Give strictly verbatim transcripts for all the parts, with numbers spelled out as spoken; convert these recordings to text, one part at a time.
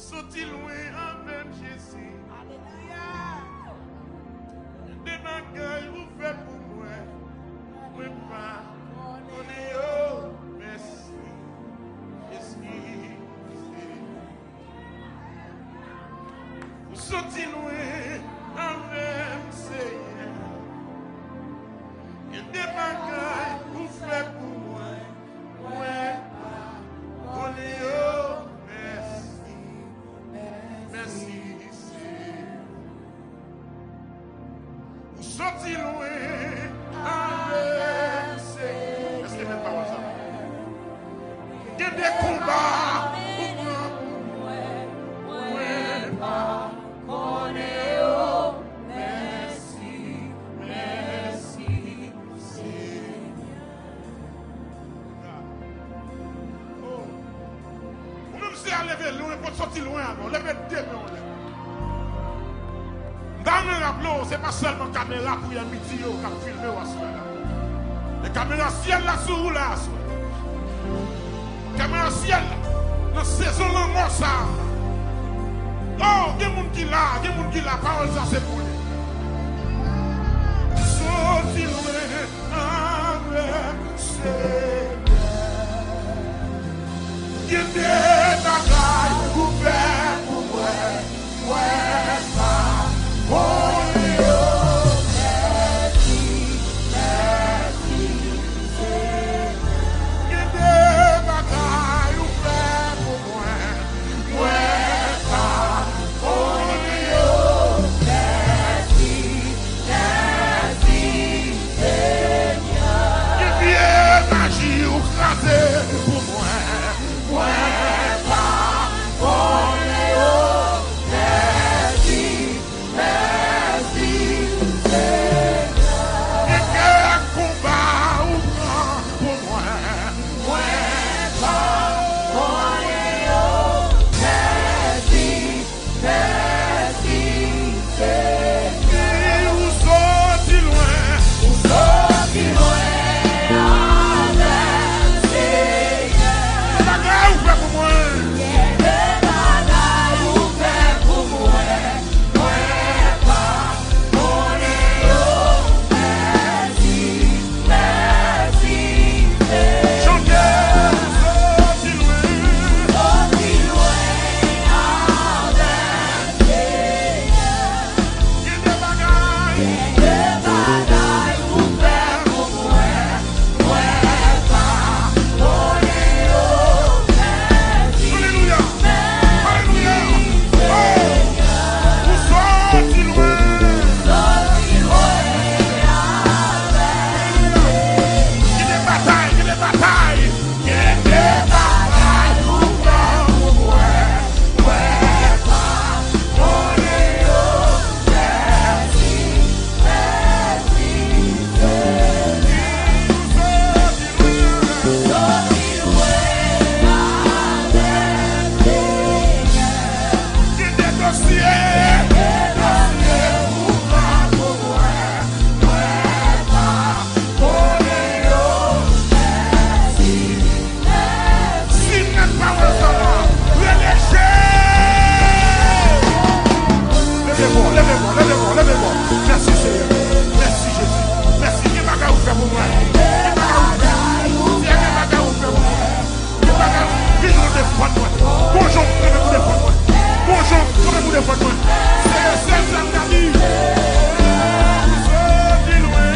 Soti lwen avè m, Jezi. Alelouya. Gen de bagay ou fè pou mwen, mwen pa konnen yo. Mèsi, Jezi. Ou soti lwen avè m, Senyè. Gen de bagay ou fè pou mwen, mwen pa konnen yo. Mèsi, mèsi, Senyè. Ou soti lwen avè m, Senyè. Èske men pawòl sa? Gen de konba ou pran pou mwen, mwen pa konnen yo. Mèsi, mèsi, Senyè. Ou menm se a leve lwen, pot soti lwen ankò, leve de men w anlè. M ta renmen raple w, se pa sèlman kamera priyè midi yo k ap filme w aswè la. Men kamera syèl la sou ou la aswè. Kamera syèl la, nan sezon lanmò sa a. Oh, gen moun ki la, gen moun ki la, pawòl sa se pou li. Soti lwen avè m, Senyè. Gen de bagay ou fè pou mwen, mwen pa konnen yo. Mèsi, mèsi, Senyè. Gen de bagay ou fè pou mwen, mwen pa konnen yo. Mèsi, mèsi, Senyè. Gen vye maji ou kraze pou mwen, mwen pa konnen yo. Mèsi, mèsi, Senyè. Gen kè konba ou pran pou mwen, mwen pa konnen yo. Mèsi, mèsi, Senyè. Ou soti lwen. Ou soti lwen avè m, Senyè. Bagay ou fè pou mwen. Gen de bagay ou fè pou mwen. Mwen pa konnen yo. Mèsi, mèsi, Senyè. Chante, soti lwen. Soti lwen avè m, Senyè. Gen de bagay. Gen de bagay ou fè pou mwen. Mwen pa konnen yo. Mèsi. Alelouya. Alelouya. Oh. Ou soti lwen. Alelouya. Gen de batay, gen de batay. Gen de batay ou pran pou mwen. Mwen pa konnen yo. Mèsi, mèsi, Senyè. Soti lwen avè m, Senyè. Gen de dosye, gen de dosye ou pran pou mwen. Mwen pa konnen yo. Mèsi. Si nèt pawòl sa la, rele Jezi. Leve fò, leve fò, leve fò, leve fò. Mèsi, Senyè. Mèsi, Jezi. Mèsi. Gen bagay ou fè pou mwen. Gen bagay ou fè. Senyè, gen bagay ou fè pou mwen. Gen bagay, gen jan w defann mwen. Bon jan w kanpe pou defann mwen. Bon jan w kanpe pou defann mwen. Senyè, sèl sa m ka di. Soti lwen.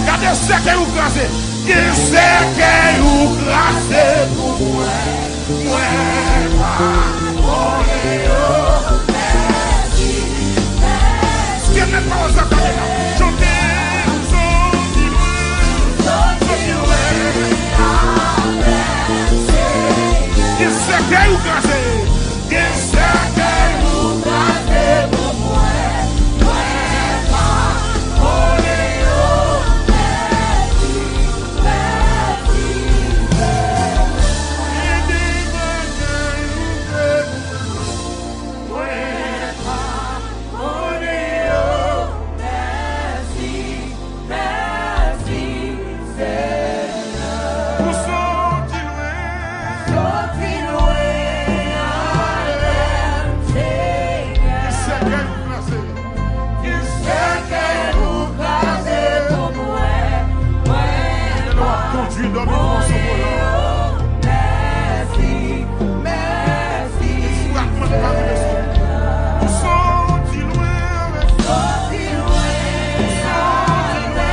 Gade sèkèy ou kraze. Gen sèkèy ou kraze pou mwen. Mwen pa konnen yo. Mèsi, mèsi. Gen nèt pawòl sa gade la. Chante, soti lwen, soti lwen. Gen sèkèy ou kraze. Gen sèkèy ou kraze pou mwen. Mwen pa konnen yo. Mèsi, mèsi, Senyè. Gen de bagay ou fè Dòmi pou mòso volan. Mèsi, mèsi. Fragman pa rive sou ou. Ou soti lwen avè m. Soti lwen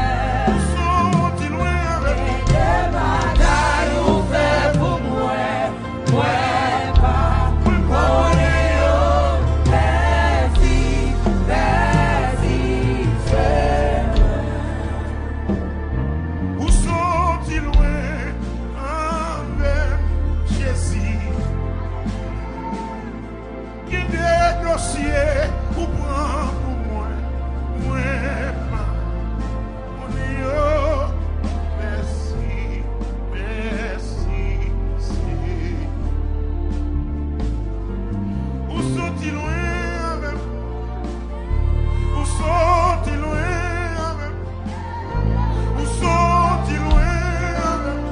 avè m. Ou soti lwen avè m. Gen de bagay ou fè pou mwen. Mwen pa konnen yo. Mèsi, mèsi, Senyè. Ou soti lwen avè m, Jezi. Gen de dosye ou pran pou mwen. Mwen pa konnen yo. Mèsi, mèsi, Senyè. Ou soti lwen avè m. Ou soti lwen avè m. Ou soti lwen avè m.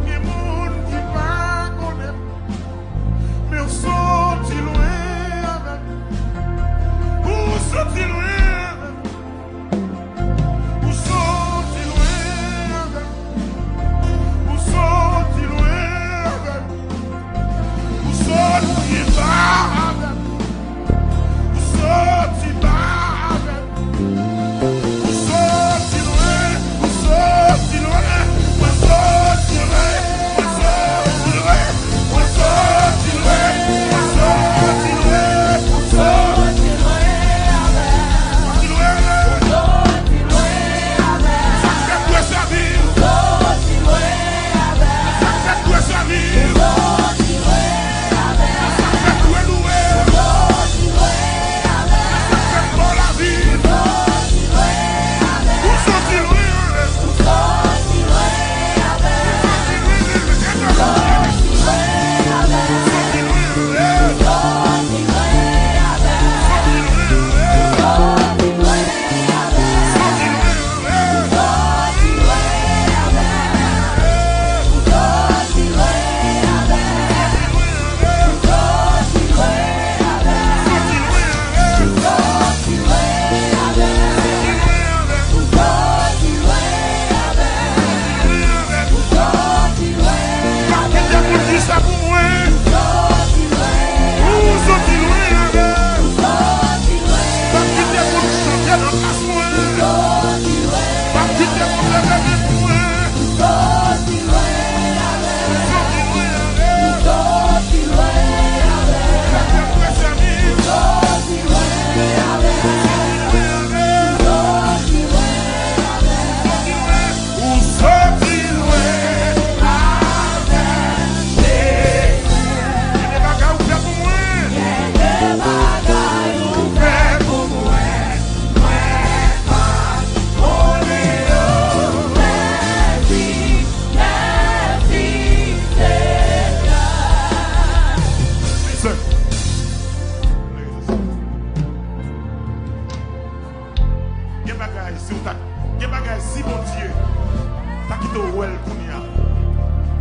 Gen moun ki pa konnen m. Men w soti lwen avè m. Ou soti lwen avè m. Ou soti lwen avè m. Ou soti lwen avè m. Ou soti ba avè m. Ou soti ba avè m. Ou soti lwen, ou soti lwen, ou soti lwen, ou soti lwen. Mwen soti lwen, mwen soti lwen, mwen soti lwen avè m. Mwen soti lwen avè m. Sa k fèt dwe sèvi. Mwen soti lwen avè m. Sa k fèt dwe sèvi. Mwen soti lwen avè m. Sa k fèt dwe louwe. Mwen soti lwen avè m. Sa k fèt ba w lavi. Mwen soti lwen avè m. Ou soti lwen avè m. Pa kite moun di sa pou mwen. Ou soti lwen avè m. Pa kite moun chante nan plas mwen. Pa kite moun leve men pou mwen. Ou soti lwen avè m. Sa k fèt dwe sèvi. Ou soti lwen avè m. Ou soti lwen avè m. Ou soti lwen avè m, Jezi. Gen de bagay ou fè pou mwen. Gen de bagay ou fè pou mwen. Mwen pa konnen yo. Mèsi, mèsi, Senyè. Listen. Gen bagay, si w ta, gen bagay, si Bondye ta kite w wè l kounye a,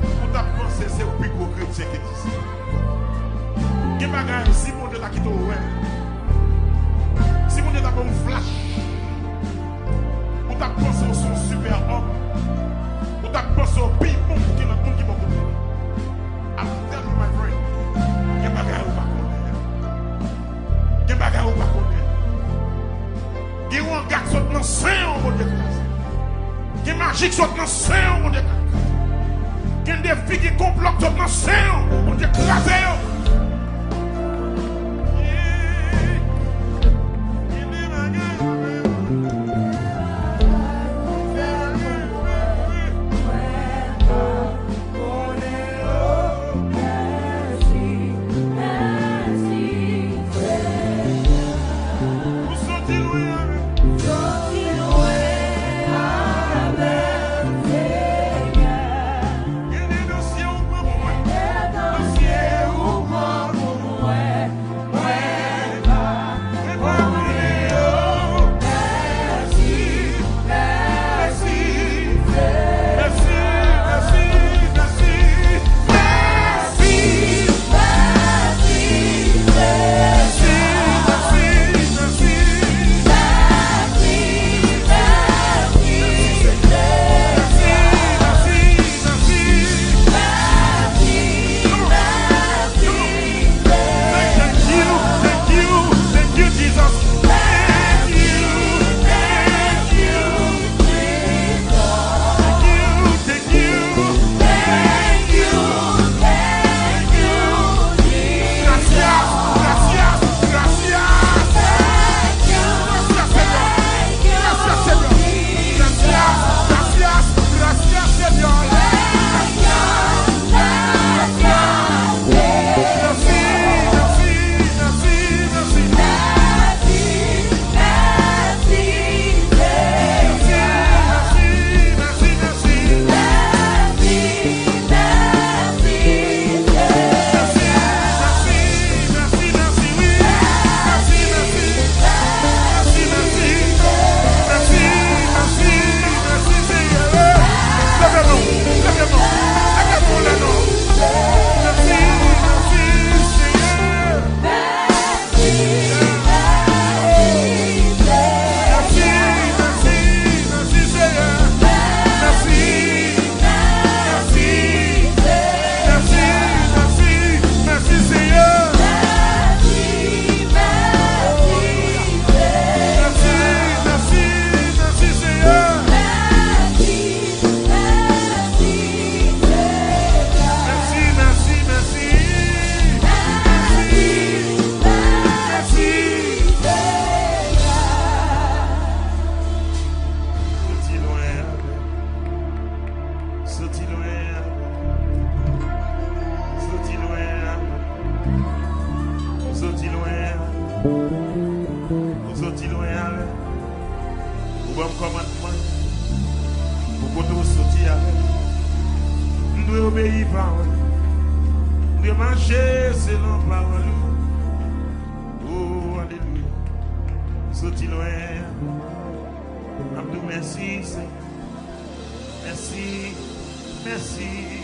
ou t ap panse se ou pi gwo kretyen ki egziste. Gen bagay, si Bondye ta kite w wè l, si Bondye ta ba w yon flash, ou t ap panse w se yon sipè òm, ou t ap panse w pi bon ke lòt moun ki bò kote w. I'm telling you, my friend, gen bagay ou pa konnen. Gen bagay ou pa konnen. Gen wanga k sot nan sen w, Bondye kraze. Gen maji k sot nan sen w, Bondye kraze. Gen de figi konplò k sot nan sen w, Bondye kraze yo. Gen de bagay ou pa konnen. Ou soti lwen avè m. Soti lwen avè m, Senyè. Gen de dosye ou pran pou mwen. Gen de dosye ou kòmandman pou kote w soti avè m. M dwe obeyi pawòl ou. M dwe mache selon pawòl ou. Oh, alelouya. Soti lwen. M ap di w mèsi, Senyè. Mèsi. Mèsi.